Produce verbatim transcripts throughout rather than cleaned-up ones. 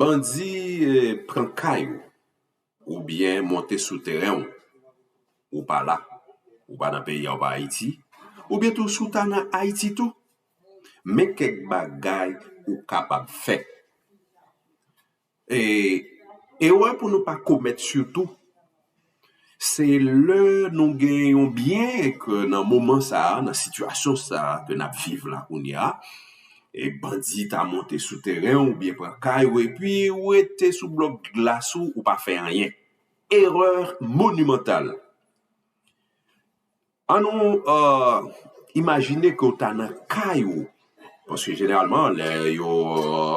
Bandi eh, pran kay ou, oubyen monte sou teren w, ou pa la, ou pa nan peyi a, ou pa Ayiti, oubyen tou si w ta nan Ayiti tou, men kèk bagay ou kapab fè. E erè pou nou pa komèt sitou, se lè nou gen yon byen ke nan moman sa a, nan sitiyasyon sa a ke n ap viv la kounye a, e bandi ta monte sou teren w oubyen pran kay ou epi ou rete sou blòk glas ou, ou pa fè anyen. Erè monimantal. An nou uh, imajine ke w ta nan kay ou. Paske jeneralman, lè yo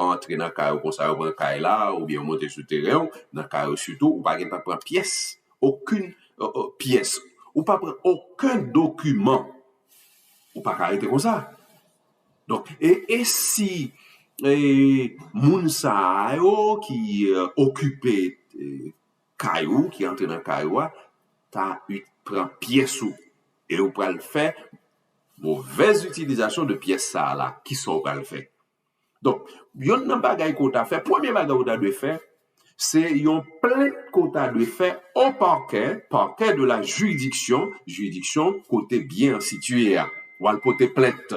antre nan kay ou konsa, yo pran kay la, oubyen yo monte sou teren w, nan kay ou sitou, ou pa gentan pran pyès, okenn uh, uh, pyès. Ou pa pran okenn dokiman. Ou pa ka rete konsa. Donk, e, e si e, moun sa a yo ki uh, okipe e, kay ou, ki antre nan kay ou a, ta pran pyès ou. E ou pral fè movèz itilizasyon de pyès sa a la. Kisa ou pral fè? Donk, yonn nan bagay ke ou ta fè, premye bagay ou ta dwe fè, se yon plent ke ou ta dwe fè o parquet, parquet de la juridiction, jiridiksyon kote byen an sitiye a. W al pote plent.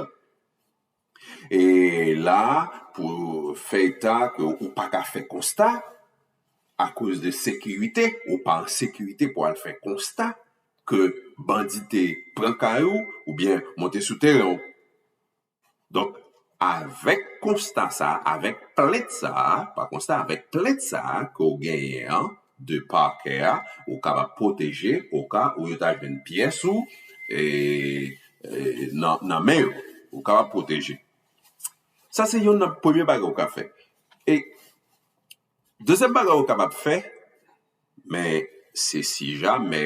E la, pou fè eta ke ou pa ka fè konsta, akoz de sekirite, ou pa an sekirite pou al fè konsta ke bandi te pran kay ou oubyen monte sou teren ou. Donk, avèk konsta sa, avèk plent sa, pa konsta, avèk plent sa ke ou genyen an, de pakè a, ou kapab pwoteje oka ou yo ta jwenn pyès ou e, e, nan, nan men yo. Ou kapab pwoteje. Sa se yonn nan premye bagay ou ka fè. E dezyèm bagay ou kapab fè, men se si jamè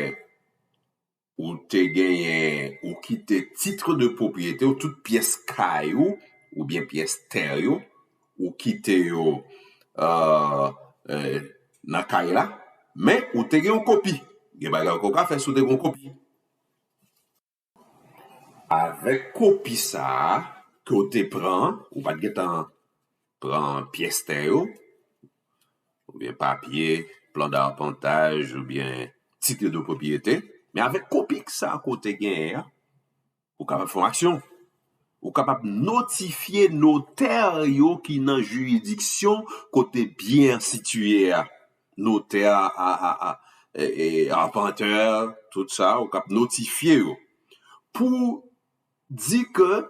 ou te genyen, ou kite titre de propriété ou tout pyès kay ou, oubyen pyès tè yo, ou kite yo euh, euh, nan kay la, men ou te gen yon kopi. Gen bagay ou ka fè si w te gen yon kopi. Avèk kopi sa a ke w te pran, ou pa t gentan pran pyès tè yo, oubyen papye, plan d'arpentage, oubyen titre de propriété, men avèk kopi sa a ke w te genyen an, ou kapab fè yon aksyon. Ou kapab notifye notè yo ki nan jiridiksyon kote byen an sitiye a. Notè, a, a, a, e, e, arpantè, tout sa, ou kapab notifye yo. Pou di ke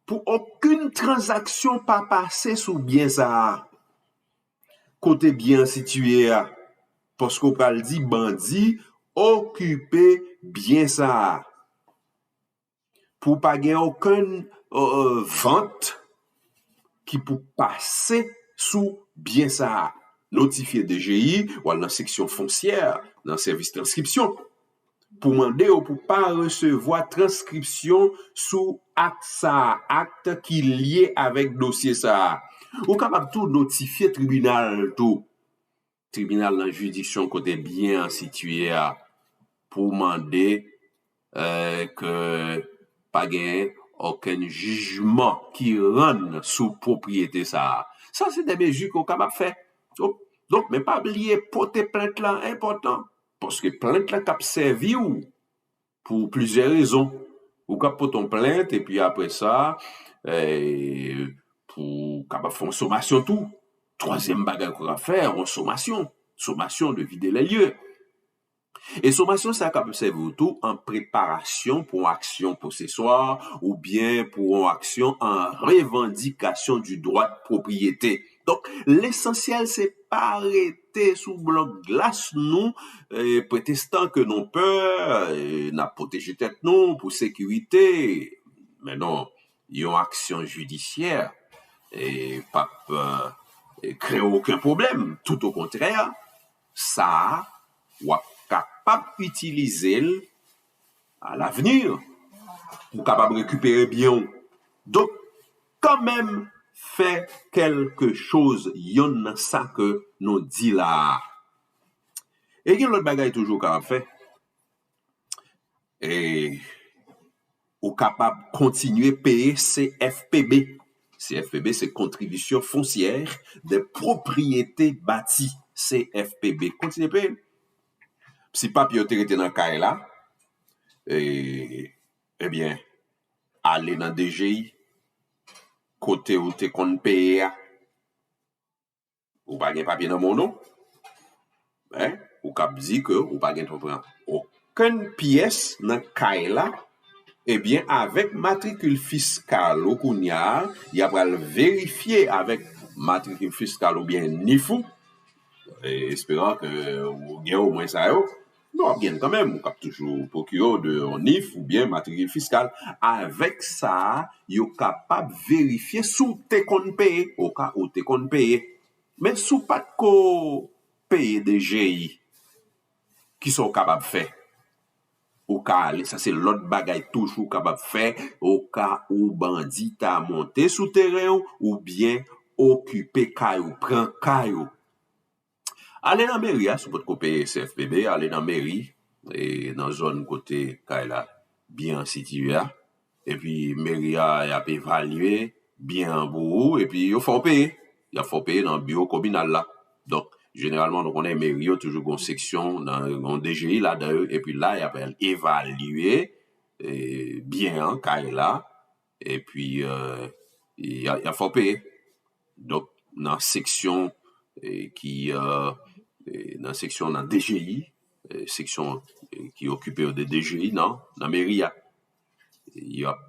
pou okenn tranzaksyon pa pase sou byen sa a, kote byen an sitiye a, paske w pral di bandi okipe byen sa a. Pou pa gen okenn euh, vant ki pou pase sou byen sa a. Notifye D G I, w al nan seksyon fonsyè, nan sèvis transkripsyon, pou mande yo pou pa resevwa transkripsyon sou akt sa a, akt ki lye avèk dosye sa a. Ou kapab tou notifye tribinal tou. Tribinal nan jiridiksyon kote byen an sitiye a pou mande euh, ke pa gen okenn jijman ki rann sou pwopriyete sa a. Sa se de mezi ke w kapab fè. Donk, men pa bliye pote plent la enpòtan, paske plent la k ap sèvi w pou plizyè rezon. Ou ka pote yon plent epi apre sa, eh, pou kapab fè yon somasyon tou. Twazyèm bagay ou ka fè, yon somasyon. Somasyon de vide lè lye. E somasyon sa kapab sèvi w tou an preparasyon pou yon aksyon poseswa oubyen pou yon aksyon an revandikasyon di dwa de pwopriyete. Donk, lesansyèl se pa rete sou blòk glas nou, eh, pwotestan ke nou pè, eh, n ap pwoteje tèt nou pou sekirite. Men non, yon aksyon jidisyè eh, p ap eh, kreye okenn pwoblèm. Toutokontrè, sa a, w ap kapab itilize l alavni pou w kapab rekipere byen w. Donk, kanmenm, fè kèlke choz yonn nan sa ke nou di la a. E gen lòt bagay toujou w kapab fè. E ou kapab kontinye peye C F P B. C F P B, se Contribution Foncière des Propriétés Bâties, C F P B. Kontinye peye. Si papye yo te rete nan kay la, e, ebyen, ale nan D G I, kote ou te konn peye a. Ou pa gen papye nan men w non. Hein? Ou kab di ke ou pa gen dwa pran okenn pyès nan kay la. Ebyen, avèk matrikil fiskal ou kounye a, y a pral verifye avèk matrikil fiskal oubyen nif ou, e, esperan ke ou gen omwen sa yo, men w ap gen kanmenm, ou kab toujou pwokire w de yon nif oubyen matrikil fiskal. Avèk sa, yo kapab verifye si w te konn peye, oka ou te konn peye. Men si w pa t ko peye D G I, kisa w kapab fè? Ou ka ale, sa se lòt bagay toujou w kapab fè, oka ou bandi ta monte sou teren w, oubyen okipe kay ou, pran kay ou. Ale nan meri a, si w potko peye C F P B, ale nan meri, e, nan zòn kote kay la byen sitiye a. Epi meri a, y ap evalye byen an pou ou, epi yo fè w peye. Y ap fè w peye nan biwo kominal la. Donk, jeneralman, nou konnen meri yo toujou gon seksyon, nan, gon D G I ladan yo, epi la, y ap al evalye, e, byen an, kay la, epi, e, y a, y ap fè w peye. Donk, nan seksyon, e, ki, e, e, nan seksyon nan D G I, e, seksyon, e, ki okipe yo de D G I nan, nan meri a. Y ap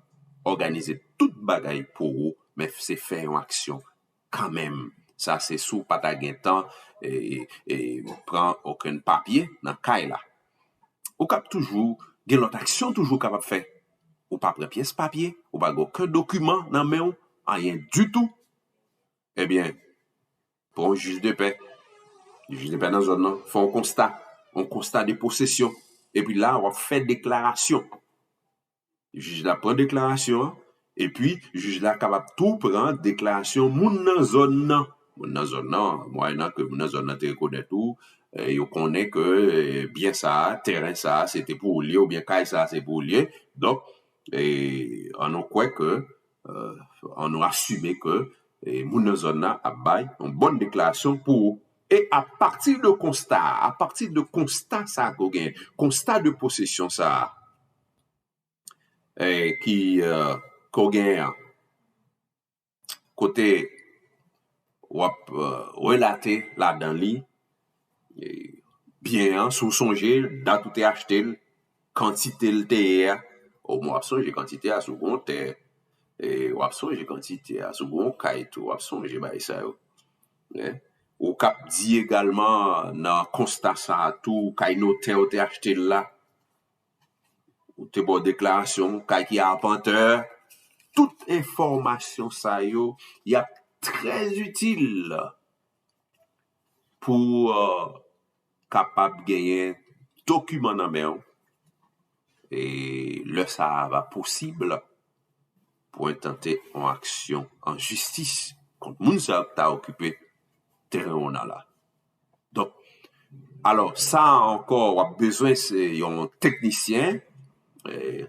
òganize tout bagay pou ou, men se fè yon aksyon kanmenm. Sa se si w pa ta gen tan, e, e, pran okenn papye nan kay la. Ou kab toujou gen lòt aksyon toujou kapab fè. Ou pa pran pyès papye, ou pa gen okenn dokiman nan men w, anyen ditou. Ebyen, pran yon jij de pè. Jij de pè nan zòn nan, fè yon konsta, yon konsta de posesyon. Epi la, w ap fè deklarasyon. Jij la pran deklarasyon an, epi jij la kapab tou pran deklarasyon moun nan zòn nan. Moun nan zòn nan, mwayennan ke moun nan zòn nan te rekonèt ou, e, yo konnen ke, e, byen sa a, tèren sa a, se te pou ou li ye, oubyen kay sa a, se pou ou li ye. Donk, e, ann nou kwè ke, e, ann nou asime ke, e, moun nan zòn nan ap bay yon bòn deklarasyon pou ou. E apati de konsta a, apati de konsta sa a ke w genyen, konsta de posesyon sa a, e, ki, e, ke w genyen an, kote w ap, e, relate ladan li, e, byen an, si w sonje, dat ou te achte l, kantite l te ye a, omwen w ap sonje kantite a, si w gon tè, e, w ap sonje kantite a, si w gon kay tou, w ap sonje bagay sa yo. Hein? Ou kab di egalman nan konsta sa a tou, kay notè ou te achte l la, ou te ba w deklarasyon, kay ki apantè, tout enfòmasyon sa yo, y ap trè itil pou, e, kapab genyen dokiman nan men w. E lè sa a va posib pou entante yon aksyon an jistis kont moun sa yo ki ta okipe teren w nan la. Donk, alò, sa a ankò, w ap bezwen se yon teknisyen, e,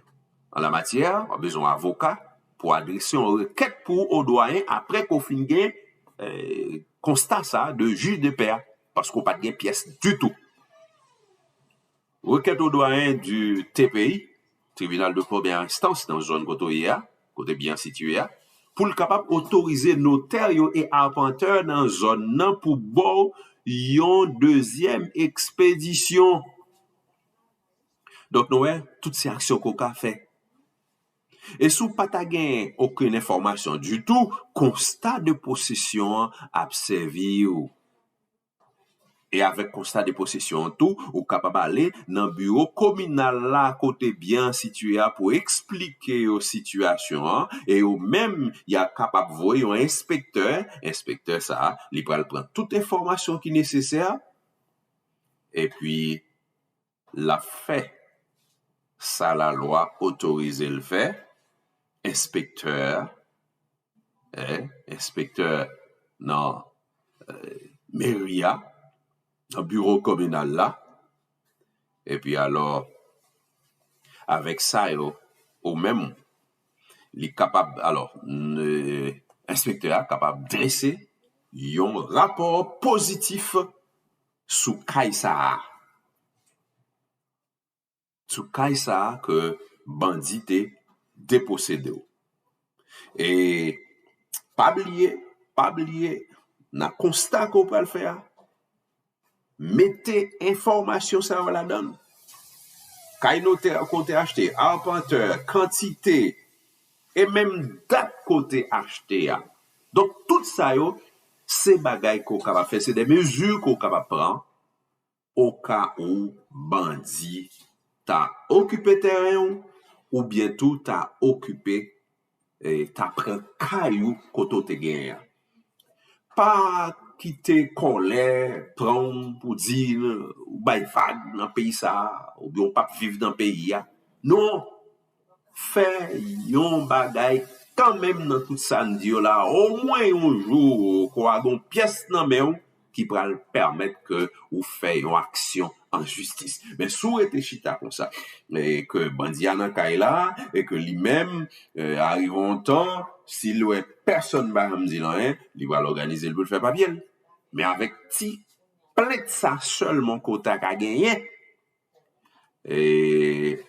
an la matyè, w ap bezwen yon avoka pou adrese yon rekèt pou ou o dwayen apre ke w fin gen, e, konsta sa a de jij de pè a, paske w pa t gen pyès ditou. Rekèt o dwayen di T P I, Tribinal de Première Instance, nan zòn kote w ye a, kote byen an sitiye a, pou l kapab otorize notè yo e apantè nan zòn nan pou ba w yon dezyèm ekspedisyon. Donk, nou wè, tout se aksyon ke w ka fè. E si w pa ta gen okenn enfòmasyon ditou, konsta de posesyon an ap sèvi w. E avèk konsta de posesyon an tou, ou kapab ale nan biwo kominal la kote byen an sitiye a pou eksplike yo sitiyasyon an, e yo menm, y a kapab voye yon enspektè, enspektè sa a, li pral pran tout enfòmasyon ki nesesè, epi l ap fè sa lalwa otorize l fè, enspektè, eh, enspektè nan, eh, meri a, nan biwo kominal la, epi alò, avèk sa yo, ou menm, li kapab, alò, n-, enspektè a kapab drese yon rapò pozitif sou kay sa a. Sou kay sa a ke bandi te deposede w. E pa bliye, pa bliye, nan konsta ke w pral fè a, mete enfòmasyon sa yo ladan l. Kay notè ke w te achte, apantè, kantite, e menm dat ke w te achte a. Donk, tout sa yo, se bagay ke w kapab fè, se de mezi ke w kapab pran oka ou bandi ta okipe teren w, oubyen tou ta okipe, eh, ta pran kay ou kote w te genyen an. Pa kite kòlè pran w pou di ou bay vag nan peyi sa a, oubyen w p ap viv nan peyi a. Non, fè yon bagay kanmenm nan tout sa n di yo la, omwen yon jou ke w a gen yon pyès nan men w ki pral pèmèt ke ou fè yon aksyon an jistis. Men si w rete chita konsa, e ke bandi a nan kay la, e ke li menm, e, arive yon tan, si l wè pèsonn pa janm di l anyen, li pral òganize l pou l fè papye l. Men avèk ti plent sa sèlman ke w ta ka genyen, e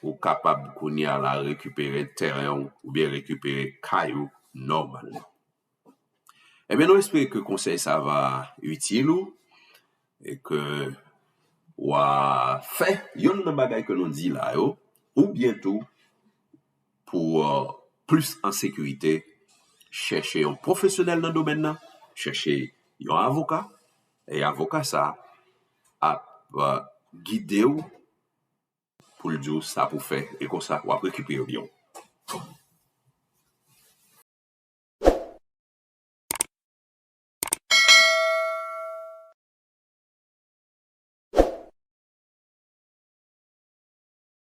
ou kapab kounye a la rekipere teren w oubyen rekipere kay ou nòmalman. Ebyen, nou espere ke konsèy sa va itil ou e ke w a fè youn nan bagay ke nou di la yo, oubyen tou pou, euh, plis an sekirite, chèche yon pwofesyonèl nan domèn nan, chèche yon avoka, e avoka sa ap, euh, gide w pou l di w sa pou fè, e konsa w ap rekipere byen w.